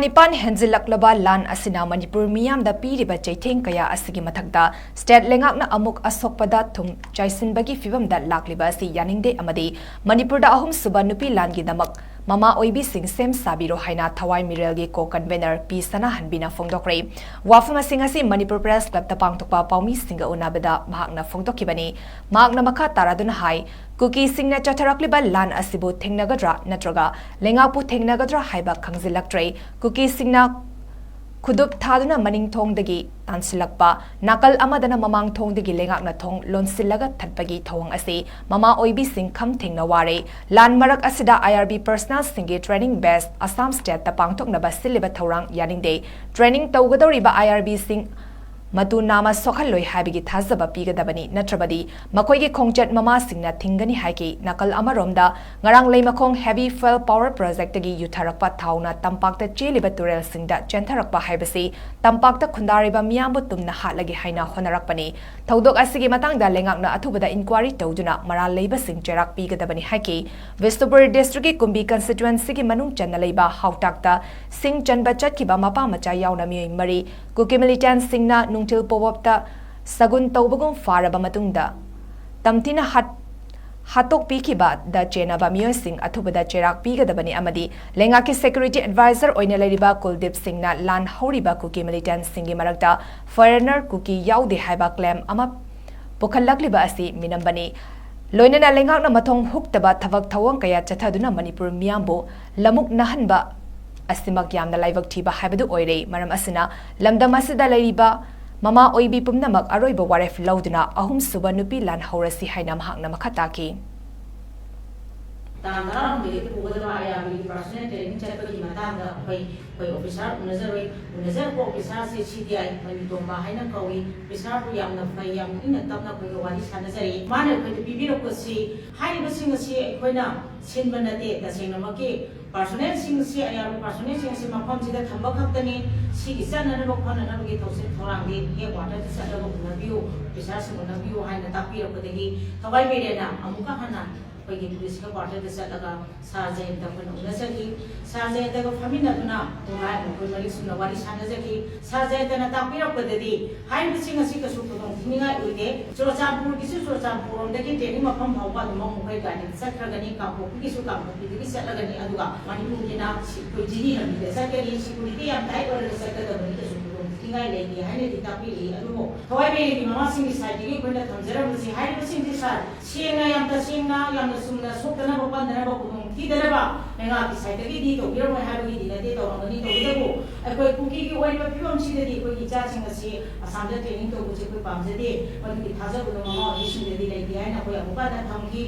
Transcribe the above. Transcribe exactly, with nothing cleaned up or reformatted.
ꯅꯤꯄꯥꯟ ꯍꯦꯟꯖꯤꯜꯂꯛꯂꯕ ꯂꯥꯟ ꯑꯁꯤꯅ ꯃꯅꯤꯄꯨꯔ ꯃꯤꯌꯥꯝꯗ ꯄꯤꯔꯤꯕ ꯆꯩꯊꯦꯡ ꯀꯌꯥ ꯑꯁꯤꯒꯤ ꯃꯊꯛꯇ state ꯂꯩꯉꯥꯛꯅ ꯑꯃꯨꯛ ꯑꯁꯣꯛꯄꯗ ꯊꯨꯝ ꯆꯥꯏꯁꯤꯟꯕꯒꯤ ꯐꯤꯚꯝꯗ ꯂꯥꯛꯂꯤꯕ ꯑꯁꯤ ꯌꯥꯅꯤꯡꯗꯦ ꯑꯃꯗꯤ ꯃꯅꯤꯄꯨꯔꯗ ꯑꯍꯨꯝꯁꯨꯕ ꯅꯨꯄꯤ ꯂꯥꯟꯒꯤꯗꯃꯛ ꯃꯃꯥ ꯑꯣꯏꯕꯤꯁꯤꯡ ꯁꯦꯝ ꯁꯥꯕꯤꯔꯣ ꯍꯥꯏꯅ ꯊꯋꯥꯏ ꯃꯤꯔꯦꯜꯒꯤ co-convener ꯄꯤ ꯁꯅꯥꯍꯟꯕꯤꯅ ꯐꯣꯡꯗꯣꯛꯈ꯭ꯔꯦ꯫ ꯋꯥꯐꯝ ꯑꯁꯤꯡ ꯑꯁꯤ ꯃꯅꯤꯄꯨꯔ Press Clubꯇ ꯄꯥꯡꯊꯣꯛꯄ ꯄꯥꯎꯃꯤꯁꯤꯡꯒ ꯎꯅꯕꯗ ꯃꯍꯥꯛꯅ ꯐꯣꯡꯗꯣꯛꯈꯤꯕꯅꯤ꯫ ꯃꯍꯥꯛꯅ ꯃꯈꯥ ꯇꯥꯔꯗꯨꯅ ꯍꯥꯏ, ꯀꯨꯀꯤꯁꯤꯡꯅ ꯆꯠꯊꯔꯛꯂꯤꯕ ꯂꯥꯟ ꯑꯁꯤꯕꯨ ꯊꯦꯡꯅꯒꯗ꯭ꯔꯥ ꯅꯠꯇ꯭ꯔꯒ ꯂꯩꯉꯥꯛꯄꯨ ꯊꯦꯡꯅꯒꯗ꯭ꯔꯥ ꯍꯥꯏꯕ ꯈꯪꯖꯤꯜꯂꯛꯇ꯭ꯔꯦ꯫ ꯀꯨꯀꯤꯁꯤꯡꯅ ꯈꯨꯗꯨꯞ ꯊꯥꯗꯨꯅ ꯃꯅꯤꯡ ꯊꯣꯡꯗꯒꯤ ꯇꯥꯟꯁꯤꯜꯂꯛꯄ, ꯅꯥꯀꯜ ꯑꯃꯗꯅ ꯃꯃꯥꯡ ꯊꯣꯡꯗꯒꯤ ꯂꯩꯉꯥꯛꯅ ꯊꯣꯡ ꯂꯣꯟꯁꯤꯜꯂꯒ ꯊꯠꯄꯒꯤ ꯊꯧꯑꯣꯡ ꯑꯁꯤ ꯃꯃꯥ ꯑꯣꯏꯕꯤꯁꯤꯡ ꯈꯝ ꯊꯦꯡꯅ ꯋꯥꯔꯦ꯫ ꯂꯥꯟ ꯃꯔꯛ ꯑꯁꯤꯗ IRB personnelꯁꯤꯡꯒꯤ training batch ꯑꯁꯥꯝ stateꯇ ꯄꯥꯡꯊꯣꯛꯅꯕ ꯁꯤꯜꯂꯤꯕ ꯊꯧꯔꯥꯡ ꯌꯥꯅꯤꯡꯗꯦ꯫ Training ꯇꯧꯒꯗꯧꯔꯤꯕ IRBꯁꯤꯡ ꯃꯇꯨ ꯅꯥꯝꯃ ꯁꯣꯛꯍꯜꯂꯣꯏ ꯍꯥꯏꯕꯒꯤ ꯊꯥꯖꯕ ꯄꯤꯒꯗꯕꯅꯤ, ꯅꯠꯇ꯭ꯔꯕꯗꯤ ꯃꯈꯣꯏꯒꯤ ꯈꯣꯡꯆꯠ ꯃꯃꯥꯁꯤꯡꯅ ꯊꯤꯡꯒꯅꯤ ꯍꯥꯏꯈꯤ꯫ ꯅꯥꯀꯜ ꯑꯃꯔꯣꯝꯗ, ꯉꯔꯥꯡ ꯂꯩꯃꯈꯣꯡ heavy fuel power projectꯇꯒꯤ ꯌꯨꯊꯔꯛꯄ ꯊꯥꯎꯅ ꯇꯝꯄꯥꯛꯇ ꯆꯦꯜꯂꯤꯕ ꯇꯨꯔꯦꯜꯁꯤꯡꯗ ꯆꯦꯟꯊꯔꯛꯄ ꯍꯥꯏꯕꯁꯤ ꯇꯝꯄꯥꯛꯇ ꯈꯨꯟꯗꯥꯔꯤꯕ ꯃꯤꯌꯥꯝꯕꯨ ꯇꯨꯝꯅ ꯍꯥꯠꯂꯒꯦ ꯍꯥꯏꯅ ꯍꯣꯠꯅꯔꯛꯄꯅꯤ꯫ ꯊꯧꯗꯣꯛ ꯑꯁꯤꯒꯤ ꯃꯇꯥꯡꯗ ꯂꯩꯉꯥꯛꯅ ꯑꯊꯨꯕꯗ inquiry ꯇꯧꯗꯨꯅ ꯃꯔꯥꯜ ꯂꯩꯕꯁꯤꯡ ꯆꯩꯔꯥꯛ ꯄꯤꯒꯗꯕꯅꯤ ꯍꯥꯏꯈꯤ꯫ ꯕꯤꯁꯅꯨꯄꯨꯔ districtꯀꯤ ꯀꯨꯝꯕꯤ constituencyꯒꯤ ꯃꯅꯨꯡ ꯆꯟꯅ ꯂꯩꯕ ꯍꯥꯎꯇꯥꯛꯇ ꯁꯤꯡ ꯆꯟꯕ ꯆꯠꯈꯤꯕ ꯃꯄꯥ ꯃꯆꯥ ꯌꯥꯎꯅ ꯃꯤꯑꯣꯏ ꯃꯔꯤ ꯀꯨꯀꯤ militantꯁꯤꯡꯅ ꯅꯨꯡꯊꯤꯜ ꯄꯣꯋꯞꯇ ꯁꯒꯨꯟ ꯇꯧꯕꯒꯨꯝ ꯐꯥꯔꯕ ꯃꯇꯨꯡꯗ ꯇꯝꯊꯤꯅ ꯍꯥꯠ-, ꯍꯥꯠꯇꯣꯛꯄꯤꯈꯤꯕꯗ ꯆꯦꯟꯅꯕ ꯃꯤꯑꯣꯏꯁꯤꯡ ꯑꯊꯨꯕꯗ ꯆꯩꯔꯥꯛ ꯄꯤꯒꯗꯕꯅꯤ ꯑꯃꯗꯤ ꯂꯩꯉꯥꯛꯀꯤ security advisor ꯑꯣꯏꯅ ꯂꯩꯔꯤꯕ ꯀꯨꯜꯗꯤꯞ ꯁꯤꯡꯅ ꯂꯥꯟ ꯍꯧꯔꯤꯕ ꯀꯨꯀꯤ militantꯁꯤꯡꯒꯤ ꯃꯔꯛꯇ foreigner ꯀꯨꯀꯤ ꯌꯥꯎꯗꯦ ꯍꯥꯏꯕ claim ꯑꯃ ꯄꯨꯈꯠꯂꯛꯂꯤꯕ ꯑꯁꯤ ꯃꯤꯅꯝꯕꯅꯤ꯫ ꯂꯣꯏꯅꯅ ꯂꯩꯉꯥꯛꯅ ꯃꯊꯣꯡ ꯍꯨꯛꯇꯕ ꯊꯕꯛ ꯊꯧꯑꯣꯡ ꯀꯌꯥ ꯆꯠꯊꯗꯨꯅ ꯃꯅꯤꯄꯨꯔ ꯃꯤꯌꯥꯝꯕꯨ ꯂꯃꯨꯛꯅꯍꯟꯕ ꯑꯁꯤꯃꯛ ꯌꯥꯝꯅ ꯂꯥꯏꯕꯛ ꯊꯤꯕ ꯍꯥꯏꯕꯗꯨ ꯑꯣꯏꯔꯦ꯫ ꯃꯔꯝ ꯑꯁꯤꯅ ꯂꯝꯗꯝ ꯑꯁꯤꯗ ꯂꯩꯔꯤꯕ ꯃꯃꯥ ꯑꯣꯏꯕꯤ ꯄꯨꯝꯅꯃꯛ ꯑꯔꯣꯏꯕ ꯋꯥꯔꯦꯞ ꯂꯧꯗꯨꯅ ꯑꯍꯨꯝꯁꯨꯕ ꯅꯨꯄꯤ ꯂꯥꯟ ꯍꯧꯔꯁꯤ ꯍꯥꯏꯅ ꯃꯍꯥꯛꯅ ꯃꯈꯥ ꯇꯥꯈꯤ꯫ ꯇꯥꯡ ꯇꯔꯥꯍꯨꯝꯗꯣꯏꯗꯒꯤ ꯄꯨꯒꯗꯕ IRBꯒꯤ personnel training ꯆꯠꯄꯒꯤ ꯃꯇꯥꯡꯗ ꯑꯩꯈꯣꯏ, ꯑꯩꯈꯣꯏ officer ꯎꯅꯖꯔꯨꯏ꯫ ꯎꯅꯖꯔꯛꯄ officerꯁꯦ CDI ꯃꯅꯤꯇꯣꯝꯕ ꯍꯥꯏꯅ ꯀꯧꯏ꯫ Officerꯕꯨ ꯌꯥꯝꯅ ꯐꯩ, ꯌꯥꯝ ꯏꯪꯅ ꯇꯞꯅ ꯑꯩꯈꯣꯏꯒ ꯋꯥꯔꯤ ꯁꯥꯟꯅꯖꯔꯛꯏ꯫ ꯃꯥꯅ ꯑꯩꯈꯣꯏꯗ ꯄꯤꯕꯤꯔꯛꯄꯁꯤ, ꯍꯥꯏꯔꯤꯕꯁꯤꯡ ꯑꯁꯤ ꯑꯩꯈꯣꯏꯅ ꯁꯤꯟꯕ ꯅꯠꯇꯦ, ꯇꯁꯦꯡꯅꯃꯛꯀꯤ personnelꯁꯤꯡ ꯑꯁꯤ, IRB personnelꯁꯤꯡ ꯑꯁꯤ ꯃꯐꯝꯁꯤꯗ ꯊꯝꯕ ꯈꯛꯇꯅꯤ꯫ ꯁꯤꯒꯤ ꯆꯠꯅꯅꯕ ꯈꯣꯠꯅꯅꯕꯒꯤ ꯊꯧꯁꯤꯜ ꯊꯧꯔꯥꯡꯗꯤ headquarterꯗ ꯆꯠꯂꯒ ꯎꯅꯕꯤꯌꯨ, officerꯁꯤꯡ ꯎꯅꯕꯤꯌꯨ ꯍꯥꯏꯅ ꯇꯥꯛꯄꯤꯔꯛꯄꯗꯒꯤ ꯊꯋꯥꯏ ꯃꯤꯔꯦꯟꯅ ꯑꯃꯨꯛꯀ ꯍꯟꯅ ꯑꯩꯈꯣꯏꯒꯤ ꯄꯨꯂꯤꯁ ꯍꯦꯗ ꯀ꯭ꯋꯥꯔꯇꯔꯗ ꯆꯠꯂꯒ ꯁꯥꯔ ꯖꯌꯟꯇ ꯑꯩꯈꯣꯏꯅ ꯎꯅꯖꯈꯤ꯫ ꯁꯥꯔ ꯖꯌꯟꯇꯒ ꯐꯝꯃꯤꯟꯅꯗꯨꯅ ꯄꯨꯡꯈꯥꯏꯃꯨꯛ ꯑꯩꯈꯣꯏ ꯃꯔꯤꯛ ꯆꯨꯝꯅ ꯋꯥꯔꯤ ꯁꯥꯟꯅꯖꯈꯤ꯫ ꯁꯥꯔ ꯖꯌꯟꯇꯅ ꯇꯥꯛꯄꯤꯔꯛꯄꯗꯗꯤ ꯍꯥꯏꯔꯤꯕꯁꯤꯡ ꯑꯁꯤ ꯀꯩꯁꯨ ꯈꯨꯗꯣꯡ ꯊꯤꯅꯤꯡꯉꯥꯏ ꯑꯣꯏꯗꯦ꯫ ꯆꯨꯔꯆꯥꯟꯄꯨꯔꯒꯤꯁꯨ ꯆꯨꯔꯆꯥꯟꯄꯨꯔ ꯂꯣꯝꯗꯒꯤ ꯇ꯭ꯔꯦꯅꯤꯡ ꯃꯐꯝ ꯐꯥꯎꯕ ꯑꯗꯨꯝ ꯑꯩꯈꯣꯏ ꯒꯥꯔꯤꯗ ꯆꯠꯈ꯭ꯔꯒꯅꯤ, ꯀꯥꯡꯄꯣꯛꯄꯤꯒꯤꯁꯨ ꯀꯥꯡꯄꯣꯛꯄꯤꯗꯒꯤ ꯆꯠꯂꯒꯅꯤ, ꯑꯗꯨꯒ ꯃꯅꯤꯄꯨꯔꯒꯤꯅ ꯁꯤ ꯑꯩꯈꯣꯏ ꯖꯤꯔꯤ ꯂꯝꯕꯤꯗ ꯆꯠꯀꯅꯤ꯫ ꯁꯦꯀ꯭ꯌꯨꯔꯤꯇꯤ ꯌꯥꯝ ꯇꯥꯏꯠ ꯑꯣꯏꯔꯒ ꯆꯠꯀꯗꯕꯅꯤ, ꯀꯩꯁꯨ ꯈꯨꯗꯣꯡ ꯊꯤꯅꯤꯡꯉꯥꯏ ꯂꯩꯇꯦ ꯍꯥꯏꯅꯗꯤ ꯇꯥꯛꯄꯤꯔꯛꯏ꯫ ꯑꯗꯨꯕꯨ ꯊꯋꯥꯏ ꯄꯦꯜꯂꯤꯒꯤ ꯃꯃꯥꯁꯤꯡꯒꯤ ꯁꯥꯏꯠꯇꯒꯤ ꯑꯩꯈꯣꯏꯅ ꯊꯝꯖꯔꯝꯕꯁꯤ ꯍꯥꯏꯔꯤꯕꯁꯤꯡꯁꯤ ꯁꯥꯔ ꯁꯦꯡꯅ, ꯌꯥꯝ ꯇꯁꯦꯡꯅ, ꯌꯥꯝꯅ ꯆꯨꯝꯅ, ꯁꯣꯛꯇꯅꯕ ꯄꯟꯗꯅꯕ ꯈꯨꯗꯣꯡ ꯊꯤꯗꯅꯕ ꯂꯩꯉꯥꯛꯀꯤ ꯁꯥꯏꯠꯇꯒꯤꯗꯤ ꯇꯧꯕꯤꯔꯝꯃꯣꯏ ꯍꯥꯏꯕꯒꯤꯗꯤ ꯅꯠꯇꯦ, ꯇꯧꯔꯝꯒꯅꯤ꯫ ꯇꯧꯕꯇꯕꯨ ꯑꯩꯈꯣꯏ ꯀꯨꯀꯤꯒꯤ ꯑꯣꯏꯔꯤꯕ ꯐꯤꯕꯝꯁꯤꯗꯗꯤ ꯑꯩꯈꯣꯏꯒꯤ ꯏꯆꯥꯁꯤꯡ ꯑꯁꯤ ꯑꯁꯥꯝꯗ ꯇ꯭ꯔꯦꯅꯤꯡ ꯇꯧꯕꯁꯦ ꯑꯩꯈꯣꯏ ꯄꯥꯝꯖꯗꯦ, ꯃꯗꯨꯒꯤ ꯊꯥꯖꯕꯗꯣ ꯃꯃꯥ ꯑꯣꯏꯕꯤꯁꯤꯡꯗꯗꯤ ꯂꯩꯇꯦ ꯍꯥꯏꯅ ꯑꯩꯈꯣꯏ ꯑꯃꯨꯛꯀ ꯍꯟꯅ ꯊꯝꯈꯤ꯫